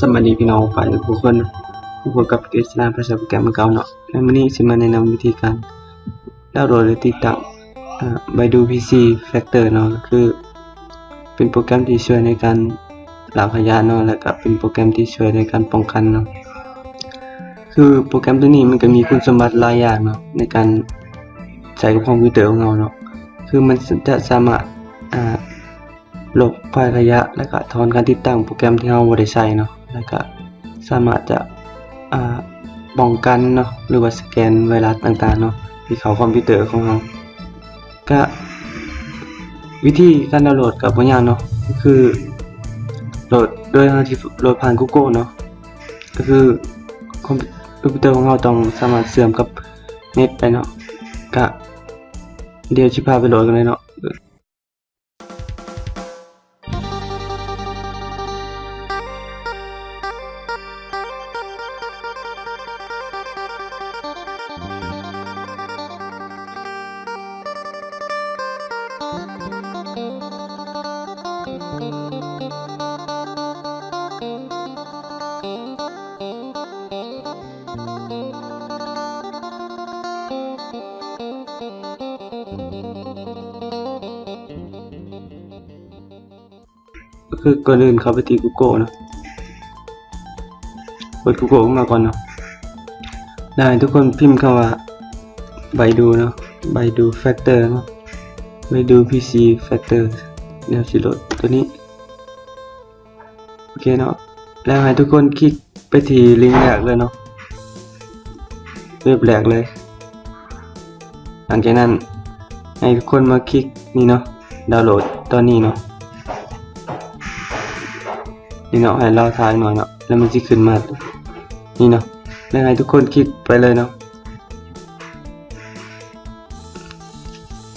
ສະບາຍດີພີ່ນ້ອງປາຍທຸກຄົນ, ພົບກັບເກສລາພາສາໂປຣແກຣມຄືເກົ່າເນາະ. ໃນມື້ນີ້ຊິມາແນະນຳວິທີການດາວໂຫຼດ ແລະ ຕິດຕັ້ງ ອາ Baidu PC Factor ເນາະ, ກໍຄືເປັນໂປຣແກຣມທີ່ຊ່ວຍໃນການລ້າງຂະຫຍະເນາະ, ແລ້ວກໍເປັນໂປຣແກຣມທີ່ຊ່ວຍໃນການປ້ອງກັນເນາະ. ຄືໂປຣແກຣມຕົວນີ້ມັນກໍມີຄຸນສົມບັດຫຼາຍຢ່າງເນາະ ໃນການໃຊ້ກັບຄອມພິວເຕີຂອງເຮົາເນາະ. ຄືມັນຈະສາມາດ ອາ ລົບໄຟລ໌ຂະຫຍະ ແລ້ວກະຖອນການຕິດຕັ້ງໂປຣແກຣມທີ່ເຮົາບໍ່ໄດ້ໃຊ້ເນາະ, ແລ້ວກະສາມາດຈະ ອາ ປ້ອງກັນເນາະ ຫຼືວ່າສະແກນໄວຣັສຕ່າງໆເນາະ ທີ່ເຂົ້າຄອມພິວເຕີຂອງເຮົາ. ກະວິທີການດາວໂຫຼດກະບໍ່ຍາກເນາະ, ກໍຄືໂຫຼດໂດຍເຮົາຊິໂຫຼດຜ່ານ Google ເນາະ, ກໍຄືຄອມພິວເຕີຂອງເຮົາຕ້ອງສາມາດເຊື່ອມກັບເນັດໄດ້ເນາະ. ກະດຽວຊິພາໄປໂຫຼດກັນເລີຍເນາະ. ກໍຄືກ່ອນອື່ນເຂົ້າໄປທີ່ Google ເນາະ, ເປີດ Google ຂຶ້ນມາກ່ອນເນາະ, ແລ້ວໃຫ້ທຸກຄົນພິມຄຳວ່າ Baidu ເນາະ, Baidu Factor ເນາະ, Baidu PC Factor. ດຽວຊິໂຫຼດຕົວນີ້. ໂອເຄເນາະ, ແລ້ວໃຫ້ທຸກຄົນຄລິກໄປທີ່ລິງແລກເລີຍເນາະ, ເວັບແລກເລີຍ. ຫຼັງຈາກນັ້ນໃຫ້ທຸກຄົນມາຄລິກນີ້ເນາະ, ດາວໂຫຼດຕອນນີ້ເນາະ, ນີ້ເນາະ, ໃຫ້ລໍຖ້າໜ້ອຍເນາະ, ແລ້ວມັນຊິຂຶ້ນມານີ້ເນາະ, ແລ້ວໃຫ້ທຸກຄົນຄລິກໄປເລີຍເນາະ.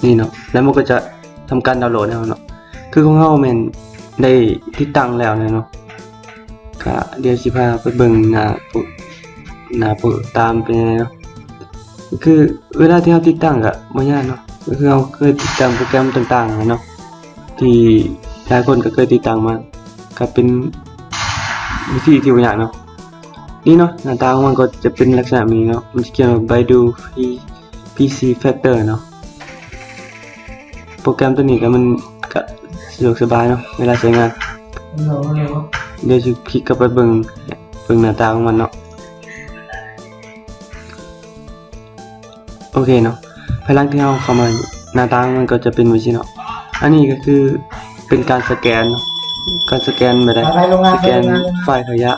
ນີ້ເນາະ, ແລ້ວມັນກໍຈະທຳການດາວໂຫຼດໃຫ້ເຮົາເນາະ. ຄືຂອງເຮົາແມ່ນໄດ້ຕິດຕັ້ງແລ້ວແຫຼະເນາະ, ກະດຽວຊິພາໄປເບິ່ງໜ້າໂປຣ ໜ້າໂປຣຕາມເປັນຈັ່ງໃດເນາະ. ຄືເວລາທີ່ເຮົາຕິດຕັ້ງກະບໍ່ຍາກເນາະ, ກໍຄືເຮົາເຄີຍຕິດຕັ້ງໂປຣແກຣມຕ່າງໆເນາະ ທີ່ຫຼາຍຄົນກໍເຄີຍຕິດຕັ້ງມາ, ກໍເປັນວິທີທີ່ບໍ່ຍາກເນາະ. ນີ້ເນາະ, ໜ້າຕາຂອງມັນກໍຈະເປັນລັກສະນະແບບນີ້ເນາະ, ມັນຈະຂຽນວ່າ Baidu PC Factor ເນາະ. ໂປຣແກຣມຕົວນີ້ກໍມັນກໍສະດວກສະບາຍເນາະ ເວລາໃຊ້ງານ. ດຽວຊິຄລິກເຂົ້າໄປເບິ່ງ ເບິ່ງໜ້າຕາຂອງມັນເນາະ. ໂອເຄເນາະ, ພາຍຫຼັງທີ່ເຮົາເຂົ້າມາ ໜ້າຕາຂອງມັນກໍຈະເປັນແບບຊີ້ເນາະ. ອັນນີ້ກໍຄືເປັນການສະແກນເນາະ, ການສະແກນແບບໃດ? ສະແກນໄຟລ໌ຂະຫຍະ,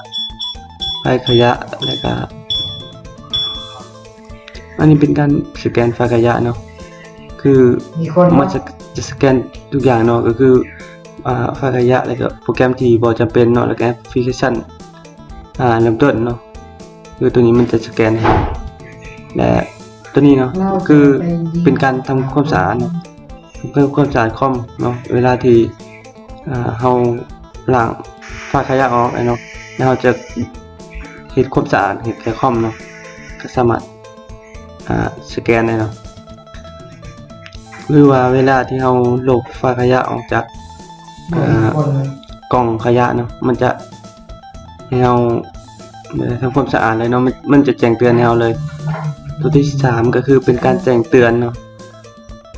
ໄຟລ໌ຂະຫຍະ ແລ້ວກໍ ອັນນີ້ເປັນການສະແກນໄຟລ໌ຂະຫຍະເນາະ, ຄືມັນຈະ ຈະສະແກນທຸກຢ່າງເນາະ, ກໍຄື ອາ ໄຟລ໌ຂະຫຍະ ແລ້ວກໍໂປຣແກຣມທີ່ບໍ່ຈຳເປັນເນາະ, ແລ້ວກໍແອັບພລິເຄຊັນ ອາ ເລີ່ມຕົ້ນເນາະ, ຄືຕົວນີ້ມັນຈະສະແກນໃຫ້. ແລະ ຕົວນີ້ເນາະ ກໍຄືເປັນການທຳຄວາມສະອາດເນາະ, ເພື່ອຄວາມສະອາດຄອມເນາະ, ເວລາທີ່ ອາ ເຮົາລ້າງໄຟລ໌ຂະຫຍະອອກເນາະ ແລ້ວເຮົາຈະເຮັດຄວາມສະອາດ ເຮັດແກ່ຄອມເນາະ, ກໍສາມາດ ອາ ສະແກນໄດ້ເນາະ. ຫຼືວ່າເວລາທີ່ເຮົາລົບໄຟລ໌ຂະຫຍະອອກຈາກ ອາ ກ່ອງຂະຫຍະເນາະ, ມັນຈະໃຫ້ເຮົາ ເອີ ທຳຄວາມສະອາດເລີຍເນາະ, ມັນ ມັນຈະແຈ້ງເຕືອນໃຫ້ເຮົາເລີຍ. ຕົວທີສາມກໍຄືເປັນການແຈ້ງເຕືອນເນາະ,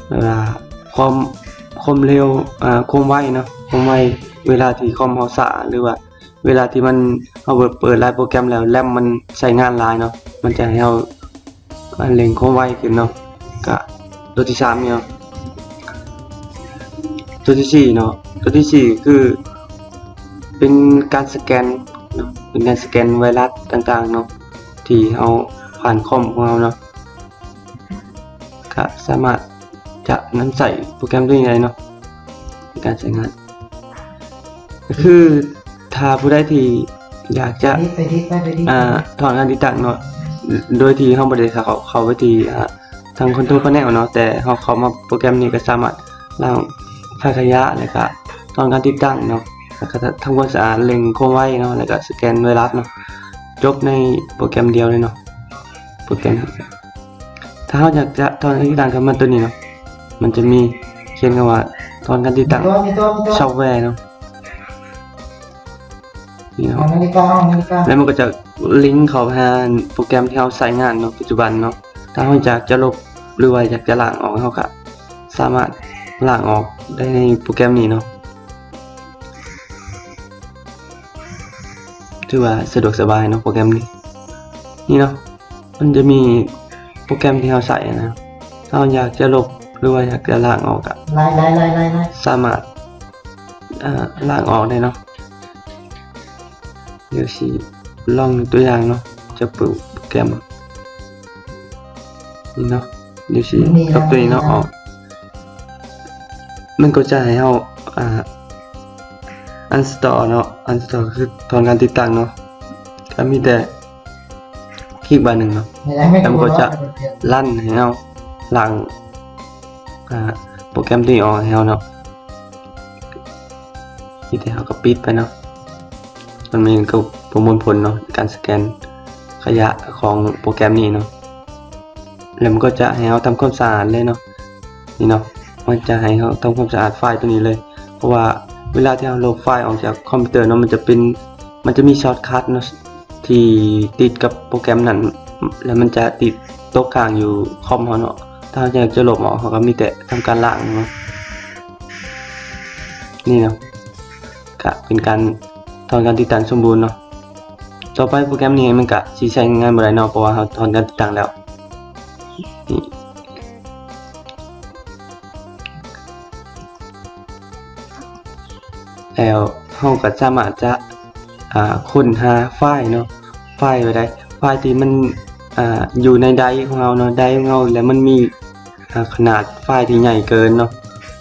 ເອີ ຄວາມ ຄວາມເລັວ ອາ ຄວາມໄວເນາະ, ຄວາມໄວ ເວລາທີ່ຄອມເຮົາຊ້າ ຫຼືວ່າເວລາທີ່ມັນ ເຮົາເປີດຫຼາຍໂປຣແກຣມແລ້ວ ແຣມມັນໃຊ້ງານຫຼາຍເນາະ, ມັນຈະໃຫ້ເຮົາ ອາ ເລັ່ງຄວາມໄວຂຶ້ນເນາະ. ກະຕົວທີສາມນີ້ເນາະ, ຕົວທີສີ່ເນາະ, ຕົວທີສີ່ຄືເປັນການສະແກນເນາະ, ເປັນການສະແກນໄວຣັສຕ່າງໆເນາະ ທີ່ເຮົາຜ່ານຄອມຂອງເຮົາເນາະ, ກະສາມາດຈະນຳໃຊ້ໂປຣແກຣມຕົວນີ້ໄດ້ເນາະ ໃນການໃຊ້ງານ. ກໍຄືຖ້າຜູ້ໃດທີ່ຢາກຈະ ອາ ຖອນການຕິດຕັ້ງເນາະ ໂດຍທີ່ເຮົາບໍ່ໄດ້ເຂົ້າ ເຂົ້າໄປທີ່ ອາ ທາງຄອນໂທຣພາແນວເນາະ, ແຕ່ເຮົາເຂົ້າມາໂປຣແກຣມນີ້ກໍສາມາດລ້າງໄຟລ໌ຂະຫຍະ ແລ້ວກະຖອນການຕິດຕັ້ງເນາະ, ແລ້ວກະທຳຄວາມສະອາດ ເລັ່ງຄວາມໄວເນາະ, ແລ້ວກະສະແກນໄວຣັສເນາະ, ຈົບໃນໂປຣແກຣມດຽວເລີຍເນາະ. ໂປຣແກຣມ ຖ້າເຮົາຢາກຈະຖອນການຕິດຕັ້ງ ກໍມາຕົວນີ້ເນາະ, ມັນຈະມີຂຽນຄຳວ່າຖອນການຕິດຕັ້ງຊອບແວເນາະ. ນີ້ເນາະ ອາເມລິກາ ອາເມລິກາ ແລ້ວມັນກໍຈະລິງເຂົ້າຫາໂປຣແກຣມທີ່ເຮົາໃຊ້ງານເນາະ ປັດຈຸບັນເນາະ. ຖ້າເຮົາຢາກຈະລົບ ຫຼືວ່າຢາກຈະລ້າງອອກ ເຮົາກໍສາມາດລ້າງອອກໄດ້ໃນໂປຣແກຣມນີ້ເນາະ. ຖືວ່າສະດວກສະບາຍເນາະ ໂປຣແກຣມນີ້. ນີ້ເນາະ ມັນຈະມີໂປຣແກຣມທີ່ເຮົາໃຊ້ນະ ເຮົາຢາກຈະລົບ ຫຼືວ່າຢາກຈະລ້າງອອກ ກໍ ໄລ່ ໄລ່ ໄລ່ ໄລ່ ໄລ່ ສາມາດ ເອີ ລ້າງອອກໄດ້ເນາະ. ດຽວຊິລອງຕົວຢ່າງເນາະ ຈະເປີດໂປຣແກຣມນີ້ເນາະ. ດຽວຊິລົບຕົວນີ້ເນາະອອກ ມັນກໍຈະໃຫ້ເຮົາ ອ່າ uninstall ເນາະ uninstall ຄືຖອນການຕິດຕັ້ງເນາະ. ກໍມີແຕ່ຄລິກບາດໜຶ່ງເນາະ ແລ້ວມັນກໍຈະຣັນໃຫ້ເຮົາ ລ້າງ ອ່າ ໂປຣແກຣມຕົວນີ້ອອກໃຫ້ເຮົາເນາະ. ມີແຕ່ເຮົາກໍປິດໄປເນາະ ມັນມີການປະມວນຜົນເນາະ ການສະແກນຂະຫຍະຂອງໂປຣແກຣມນີ້ເນາະ. ແລ້ວມັນກໍຈະໃຫ້ເຮົາທຳຄວາມສະອາດເລີຍເນາະ. ນີ້ເນາະ ມັນຈະໃຫ້ເຮົາທຳຄວາມສະອາດໄຟລ໌ຕົວນີ້ເລີຍ ເພາະວ່າເວລາທີ່ເຮົາລົບໄຟລ໌ອອກຈາກຄອມພິວເຕີເນາະ ມັນຈະເປັນ ມັນຈະມີຊອດຄັດເນາະ ທີ່ຕິດກັບໂປຣແກຣມນັ້ນ ແລ້ວມັນຈະຕິດຕົກຄ້າງຢູ່ຄອມເຮົາເນາະ. ຖ້າເຮົາຢາກຈະລົບອອກ ເຮົາກໍມີແຕ່ທຳການລ້າງເນາະ. ນີ້ເນາະ ກະເປັນການຖອນການຕິດຕັ້ງສົມບູນເນາະ. ຕໍ່ໄປໂປຣແກຣມນີ້ມັນກະຊິໃຊ້ງານບໍ່ໄດ້ເນາະ ເພາະວ່າເຮົາຖອນການຕິດຕັ້ງແລ້ວ. ນີ້ ແລ້ວເຮົາກໍສາມາດຈະ ອ່າ ຄົ້ນຫາໄຟລ໌ເນາະ ໄຟລ໌ກໍໄດ້ ໄຟລ໌ທີ່ມັນ ອ່າ ຢູ່ໃນໄດຣຂອງເຮົາເນາະ ໄດຣຂອງເຮົາ ແລ້ວມັນມີ ອ່າ ຂະໜາດໄຟລ໌ທີ່ໃຫຍ່ເກີນເນາະ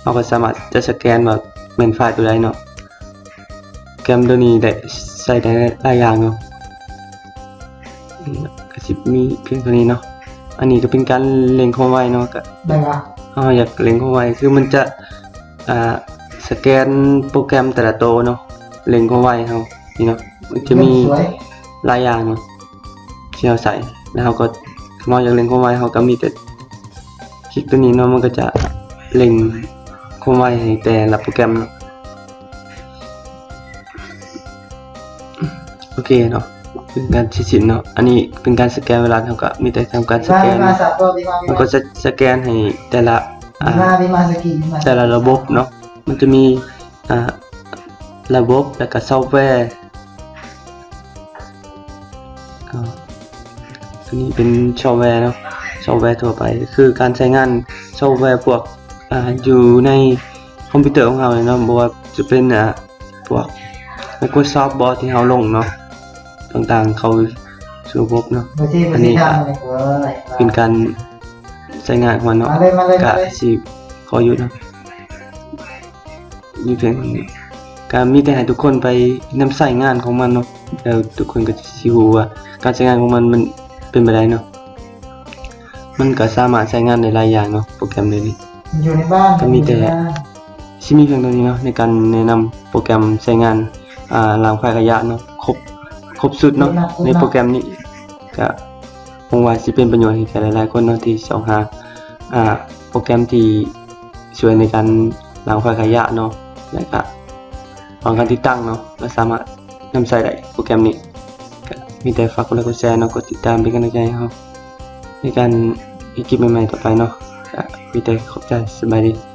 ເຮົາກໍສາມາດຈະສະແກນວ່າແມ່ນໄຟລ໌ຕົວໃດເນາະ. ໂປຣແກຣມຕົວນີ້ໄດ້ໃຊ້ໄດ້ຫຼາຍຢ່າງເນາະ ກໍຊິມີພຽງເທົ່ານີ້ເນາະ. ອັນນີ້ກໍເປັນການເລັ່ງຄວາມໄວເນາະ ກໍ ໄດ້ວະ ເຮົາຢາກເລັ່ງຄວາມໄວ ຄືມັນຈະ ອ່າ ສະແກນໂປຣແກຣມແຕ່ລະໂຕເນາະ ເລັ່ງຄວາມໄວເຮົາ ນີ້ເນາະ ມັນຈະມີ ສວຍ ຫຼາຍຢ່າງເນາະ ທີ່ເຮົາໃຊ້ ແລ້ວເຮົາກໍ ເຮົາຢາກເລັ່ງຄວາມໄວ ເຮົາກໍມີແຕ່ຄລິກຕົວນີ້ເນາະ ມັນກໍຈະເລັ່ງຄວາມໄວໃຫ້ແຕ່ລະໂປຣແກຣມເນາະ. ໂອເຄເນາະ ເປັນການເສັດສິ້ນເນາະ. ອັນນີ້ເປັນການສະແກນໄວຣັສ ເຮົາກໍມີແຕ່ທຳການສະແກນ ມັນກໍຈະສະແກນໃຫ້ແຕ່ລະ ອ່າ ແຕ່ລະລະບົບເນາະ ມັນຈະມີ ອ່າ ລະບົບ ແລ້ວກໍຊອບແວ ອ່າ ອັນນີ້ເປັນຊອບແວເນາະ ຊອບແວທົ່ວໄປ ຄືການໃຊ້ງານຊອບແວພວກ ອ່າ ຢູ່ໃນຄອມພິວເຕີຂອງເຮົາເນາະ ບໍ່ວ່າຈະເປັນ ອ່າ ພວກ Microsoft ບໍ ທີ່ເຮົາລົງເນາະ ຕ່າງໆ ເຂົ້າສູ່ລະບົບເນາະ. ອັນນີ້ກໍເປັນການໃຊ້ງານຂອງມັນເນາະ ກະຊິຂໍຢຸດເນາະ ມີພຽງເທົ່ານີ້ ກະມີແຕ່ໃຫ້ທຸກຄົນໄປນຳໃຊ້ງານຂອງມັນເນາະ ແລ້ວທຸກຄົນກໍຊິຮູ້ວ່າການໃຊ້ງານຂອງມັນ ມັນເປັນແບບໃດເນາະ. ມັນກໍສາມາດໃຊ້ງານໄດ້ຫຼາຍຢ່າງເນາະ ໂປຣແກຣມດຽວນີ້ ຢູ່ໃນບ້ານ ກໍມີແຕ່ ຊິມີພຽງເທົ່ານີ້ເນາະ ໃນການແນະນຳໂປຣແກຣມໃຊ້ງານ ອ່າ ລ້າງໄຟລ໌ຂະຫຍະເນາະ ຄົບ ຄົບຊຸດເນາະ ໃນໂປຣແກຣມນີ້ ກະຫວັງວ່າຊິເປັນປະໂຫຍດໃຫ້ແກ່ຫຼາຍໆຄົນເນາະ ທີ່ຊອກຫາ ອ່າ ໂປຣແກຣມທີ່ຊ່ວຍໃນການລ້າງໄຟລ໌ຂະຫຍະເນາະ ແລະກະ ຂອງການຕິດຕັ້ງເນາະ ກໍສາມາດນຳໃຊ້ໄດ້ໂປຣແກຣມນີ້. ກໍມີແຕ່ຝາກກົດໄລກົດແຊເນາະ ກົດຕິດຕາມເປັນກຳລັງໃຈໃຫ້ເຮົາ ໃນການເຮັດຄລິບໃໝ່ໆຕໍ່ໄປເນາະ. ກໍມີແຕ່ຂອບໃຈ ສະບາຍດີ.